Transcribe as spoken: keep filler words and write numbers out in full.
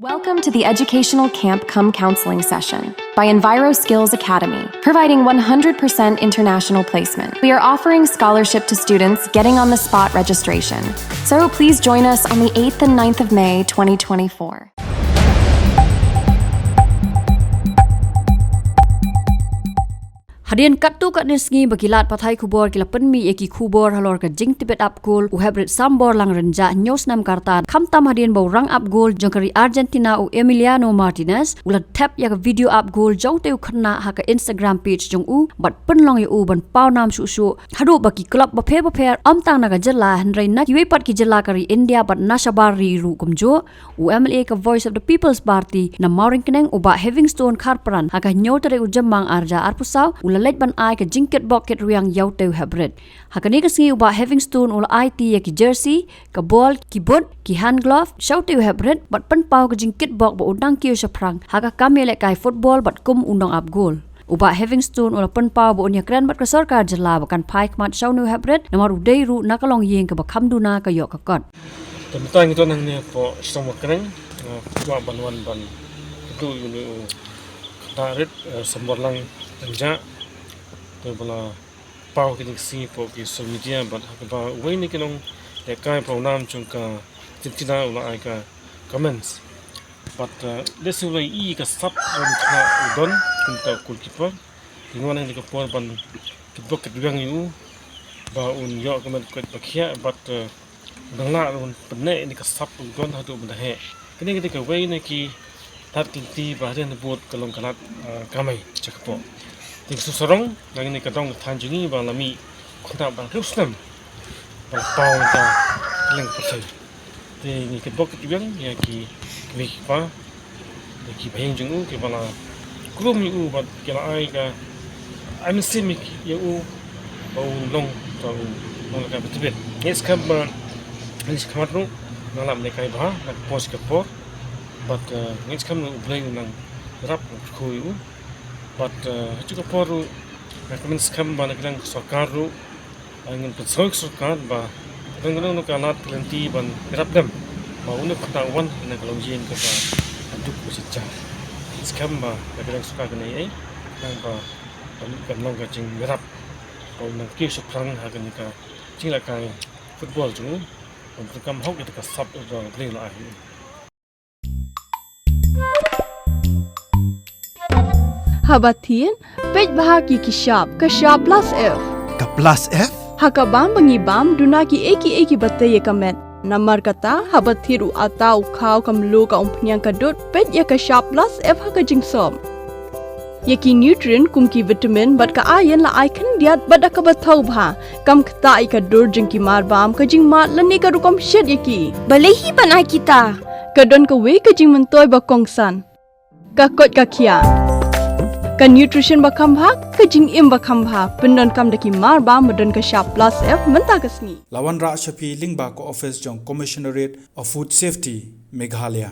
Welcome to the educational camp cum counseling session by Enviro Skills Academy, providing one hundred percent international placement. We are offering scholarship to students getting on the spot registration. So please join us on the eighth and ninth of May twenty twenty-four. Hadien katto katne sngi ba ki lad pathai khubor ki la pynmih ïa ki khubor halor ka jingtbit ap gol u Hebrit Sambor Langrinjah, hynñiew snem ka rta, khamtam hadien ba u rang ap gol jong ka ri Argentina u Emiliano Martinez u la thep ïa ka video ap gol jong utei u khynnah ha ka Instagram page jong u bad pynlong ïa u ban paw nam shuh shuh haduh ba ki club bapher bapher ym tang na ka jylla hynrei na kiwei pat ki jylla ka ri India bad na shabar ri ruh kumjuh. U M L A ka Voice of the People's Party na Mawryngkneng u Bah Heavingstone Kharpran ha ka hynñiew tarik u Jymmang arhajar arphew saw u la leit ban ai ka jingkitbok kitrwiang ïa utei u Hebrit. Ha kane ka sngi u Bah Heavingstone u la aiti ïa ki jersey, ka bol, ki boot, ki hand glove sha utei u Hebrit bad pynpaw ka jingkitbok ba u dang kiew shaphrang ha ka kam ïalehkai football bad kum u nong ap gol. U Bah Heavingstone u la pynpaw ba un ïakren bad ka sorkar jylla ba kan phai khmat sha une u Hebrit namar u dei ruh na ka longïing kaba kham duna ka ïoh ka kot. Te mynta ngi don hangne hapoh Shnong Mawryngkneng, eh, kwah ban wan ban kyntu ïa une u khynnah rit, eh, Sambor Langrinjah. Te ba la paw kine ki sngi hapoh ki social media bad ha kaba uwei na ki nonglehkai pawnam jong ka Argentina u la ai ka comments. Bad, eh, lehse u la ïohi ka sap jong u khynnah u don kumta u goalkeeper. Te ngi wan ha kane ka por ban kitbok kitrwiang ïa u ba un ïoh ka met ka koit ba khiah bad, eh, u dang lah ruh ban pynneh ïa kane ka sap u don haduh ban da heh. Kane ka dei kawei na ki lad ki lynti ba hadien habud ka long ka lad, eh, kamai sha ka pop. Te ngi sngewsarong na kane ka dong ka thaiñ jong ngi ba la mih u khynnah ba hynriew snem ba la paw na ka liang ka pyrthei. Te ngi kitbok kitrwiang ïa ki kmie ki kpa, ïa ki bahaïing jong u kiba la krum ïa u bad ki la ai ka ai mynsiem ïa u ba un long, ba un long ka ba tbit. Ngi skhem ba ha ka khmat ruh nang lap lehkai bha na ka por sha ka por. Bad, eh, ngi skhem ruh U Blei un nang ïarap, un kyrkhu ïa u. Bad, eh, ha kajuh ka por ruh nga kmen skhem ba na ka liang ka sorkar ruh, eh, ngin pynsngew ïa ka sorkar ba ka don kano kano ka lad ka lynti ban ïarap dem ba une u khynnah u wan na ka longïing kaba duk ba jynjar. Ngi skhem ba na ka liang ka sorkar kan ai ei ei, khnang ba kan, kan long ka jingïarap ba un nang kiew shaphrang ha kane ka jinglehkai football jong u, ban pyndonkam hok ïa ka sap ba U Blei u la ai. Haba thied, peit bha ki ki shap, ka shap plus F. Ka plus F? Ha ka bam ba ngi bam, duna kiei kiei kiba tei ïa ka met. Namar kata, haba thied u atta, u khaw, ka mluh, ka umphniang, ka dud, peit ïa ka shap plus F ha ka jingsop. Ïa ki nutrient kum ki vitamin bad ka iron la ai khyndiat bad da kaba thaw bha. Kam ktah ïa ka dur jong ki mar bam, ka jingmad lane ka rukom shet ïa ki. Balei hi ban ai kita? Ka don kawei ka jingmyntoi ba kongsan. Ka koit ka khiah. Ka nutrition ba kham bha, ka jingim ba kham bha. Pyndonkam da ki mar bam ba don ka shap plus F mynta ka sngi. La wanrah sha phi lyngba ka office jong Commissionerate of Food Safety, Meghalaya.